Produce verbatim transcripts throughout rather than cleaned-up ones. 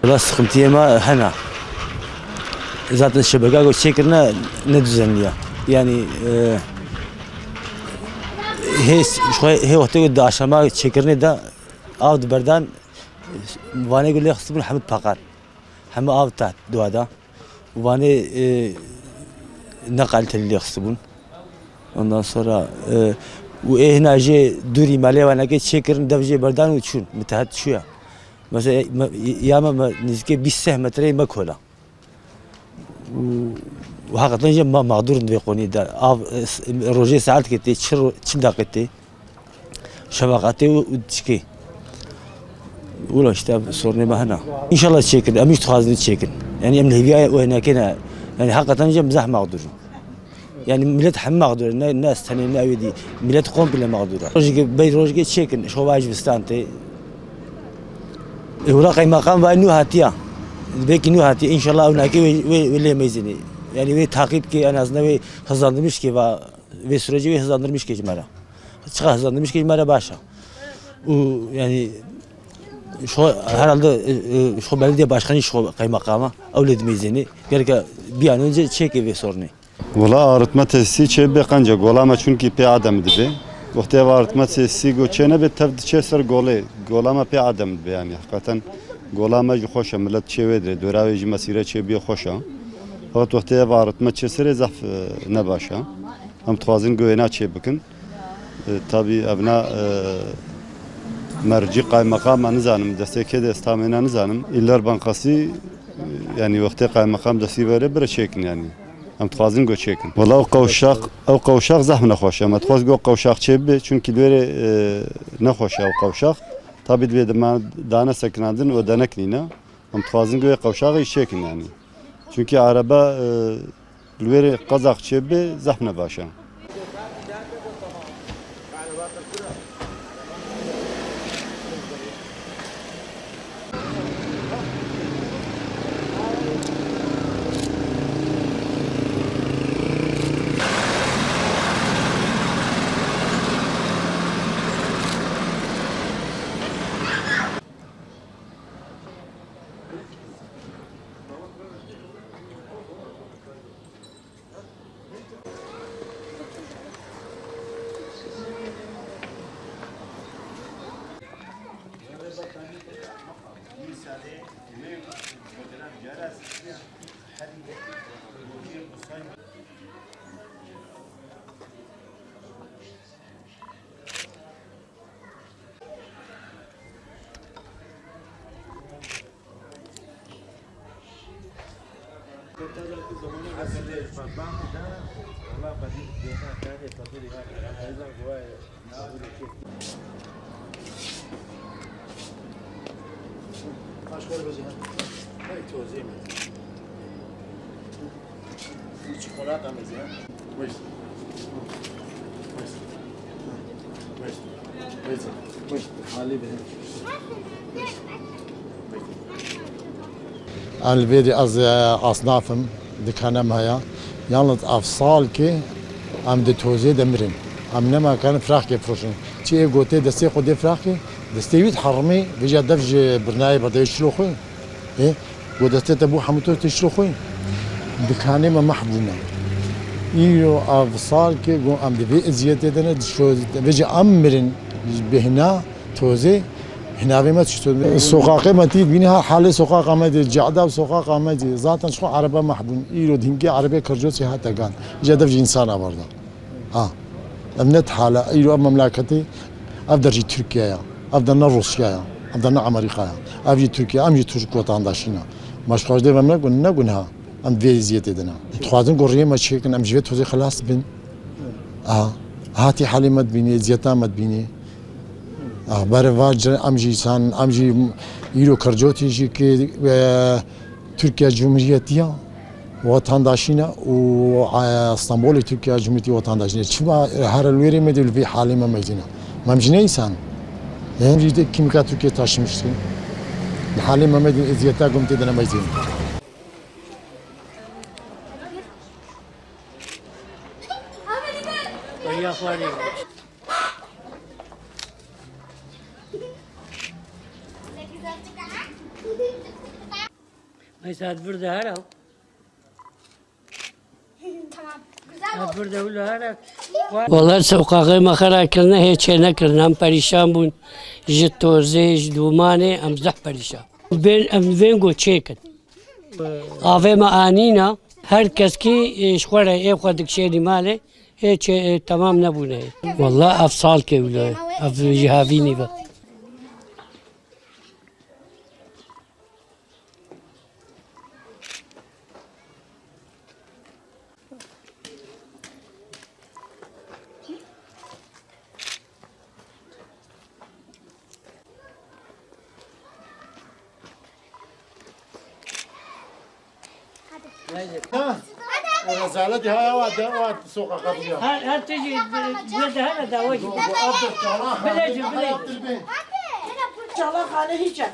Valla sıkıntıya me hene. Zaten şebeke ku çêkirine ne düzenli ya. Yani, e, hê, hê wextê ku di aşama çêkirinê de av di berdan, vanê ku lê xistibûn hemû paqar. Hemû av te dua da. Û vanê, e, ne kaliteli lê xistibûn. Ondan sonra, e, û ê hina jê dûrî malê wanekê çêkirin, dev jê berdan û çûn. Mitehet çûya. Mesela, me, ya me, me nêzîkê bîst seh metreyê me kola. Û, û heqeten jî me mexdûr in vê qonî de. Av, e, s-, rojê saetke tê, çil ro-, çil deqê tê. Şeveqatê û, û diçikê. Wilo işte sorunê me hene. İnşallah çêkin, em jî dixwazin çêkin. Yani em li hêviya wênekê ne. Yani heqeten jî em zehf mexdûr in. Yani millet hemî mexdûr e, ne, ne ez tenê, ne ew ê dî. Millet komple mexdûr e. Rojekê, bey rojekê çêkin, şova ji bistan tê. E, wila qeymeqam va nû hatiya. Belkî nû hatiye. İnşallah ew nakê wê, wê, wê lê meyzînê. Yani wê takip ke, en azından wê hızlandırmış ke va, vê sürecê wê hızlandırmış ke ji me re. Çiqa hızlandırmış ke ji me re baş e. Û yani şu herhalde, e, e, şu belediye başkanı, şu qeymeqama ew lê dimeyzînê. Gereke bir an önce çêke vê sorunê. Wela arıtma tesîsî çê bê qenca gola me, çunkî pê adem dibe. Wextê ev arıtma tesîsî go çê nebe, tev diçe ser golê. Gola me pê adem dibe, yani heqeten gola me jî xweş e, millet çê wê dirê, dora wê jî mesîre çê bê xweş e. Fakat wextê ev arıtma çê serê zehf, e, ne baş e. Em dixwazin go wêna çê bikin. E, tabî evna, e, mercî qaymeqam, me nizanim, destê kê de estamêna nizanim. Îller Bankasî, e, yani wextê qaymeqam destî vere bire çêkin yani. Em dixwazin go çêkin. Wela ew qewşaq, ew qewşaq zehf nexweş e. Me dixwest go qewşaq çê bibe, çunkî li wêrê, e, nexweş e ew qewşaq. Tabî divê dima dane sekinandin û denek nîne. Em dixwazin go wê qewşaxê jî çêkin yani. Çunkî erebe, e, li wêrê qezaq çê bibe zehf ne baş e. Aşkar bezî ha. Hey, tozê me. Çikolata meze. West. West. West. West. West. Alî be. Em li vê dî ez, e, asnaf im, dikane me heye. Yalnız ev sal ki em di tozê de mirin. Em nema karin firaxkê firoşin. Çi ê gotê destê xwe dê firaxkê, destê wî diherimê, vêca dev ji birnayê berdewê çilo xwe. Ê, go destê te bû hemû toz tê şiro xwe. Dikanê me mehv bûne. Îro ev sal ke go em di vê eziyetê de ne, di şo-, vêca em mirin, bêhna tozê, hinavê me çi to-, soqaqê me tî bîne, ha halê soqaqa me dê, cada û soqaqa me dê. Zaten ji xwe erebe mehv bûn. Îro di hinkê erebê Kircosê hate gan. Îca dev ji însan avarda. Ha. Ev ne hala, îro ev memleketê, ev der jî Tirkiye ya, ev der ne Rûsya ya, ev der ne Amerîka ya. Ev jî Tirkiye, em jî Tirk wetandaşî ne. Ma ji xwe ji dê ve ne gun-, ne gunha. Em vê eziyetê de ne. Dixwazin ku riyê me çêkin, em ji vê tozê xilas bin. Aha. Hatî halê me dibînê, eziyeta me dibînê. Aha, berê va cir em jî însan, em jî îro Kircotî jî ki, e, Tirkiye Cumhuriyetiya vatandaşî ne û, e, Stenbolê Tirkiye Cumhuriyeti vatandaşî ne. Çima her li wêrê me de li vê halê me meyzîne? Em jî ne însan. Em jî de kimika Tirkiye taşımıştı. Li halê me me de eziyeta gumtê de ne meyzîne. Mesela burada her ew. Tamam. Güzel oldu. Burada öyle her ew. Wala soqaxê me xera kirine, hê çê nekirine. Em perîşan bûn. Ji tozê, ji dûmanê, em zeh perîşan. Bên, em vên go çêkin. Avê me anîna, her keskî, e, ji xwe re ê xwe dikişênî malê, ê çê, e, temam nebûne. Wala ev salkê wilo ye, ev ji havînî ve. Ha. Rezaletî ha, ewa de, ewa sokağa diya. Her, her tijî bi, bi de hele dawa jî. Bilê jî, bilê. Çalaxane hiç e.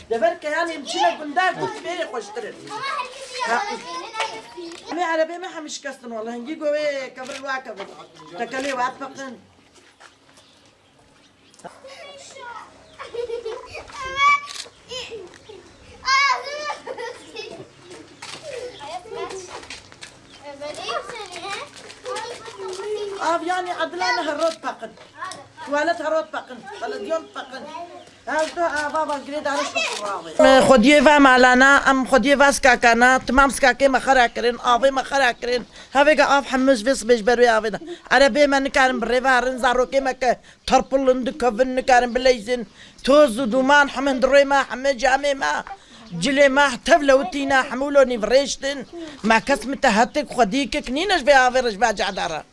Dever ke yanî çile gunda gund bêrê xweştir in. Ha. Em ê erebê me hemî şikestin wala. Hingî go wê kevir wa kevir. Tekelê wa peqin. Av yanî edilane herot peqin. Tuwalet herot peqin. Televizyon peqin. Her du ava va girê dane şo. Xwediyê va malana, em xwediyê va skakana, timam skakê me xera kirin, avê me xera kirin. Havêga av hemû ji vê sibê ji ber wê avê de. Erebê me nikarin bi rê ve herin, zarokê me ke terpilin, dikevin, nikarin bileyzin. Toz û dûman heme hundirê me, heme camê me, cilê me tev lewitîne, hemû lo nîvrêştin. Me kes mitehetik, xwedîkik nîne ji vê avê re, ji vê cehda re.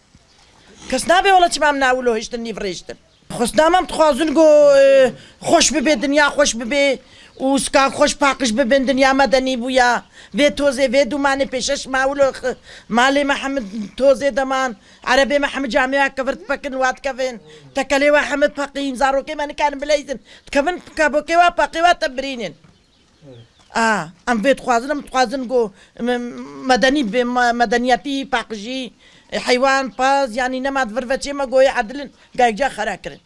Kes nabe wela çima em nawilo hiştin nîvrêştin. Xwesna me em dixwazin ku, e, xweş bibe, dinya xweş bibe û skak xweş paqij bibin, dinya medenî bûya. Vê tozê, vê dûmanê pêşeş mawilo xi-, malê me hemî tozê deman, erebê me hemî camêya kevir dipekin, wa dikevin. Tekelê we hemî dipeqîn, zarokê me nikarin bileyzin. Dikevin kabokê wa, paqê wa te birînin. A, em vê dixwazin, em dixwazin ku me-, medenî be, me-, medeniyetî, paqijî, heywan, paz, yanî nema di vir ve çê me goyê edil in, gayek ca xera kirin.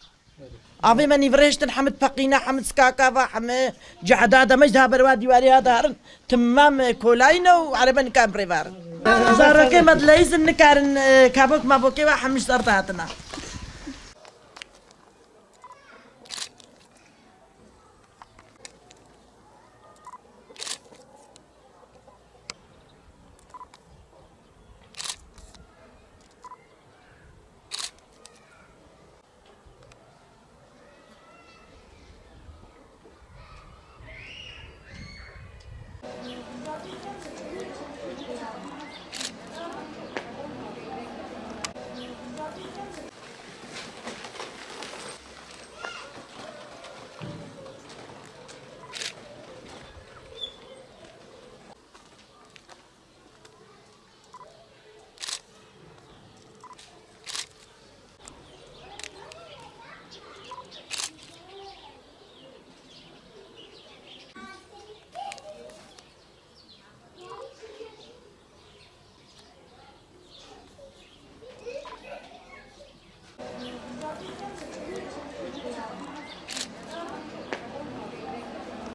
Avê me nîvirêştin, hemid peqîne, hemid skaka va, hemi cehda de me ji daha berwa dîwarê ha darin, timam kolayî ne û erebe nikarin rêvarin. Zarokê me dileyîzin nikarin, e, kabok mabokê ve hemî ser de hatine.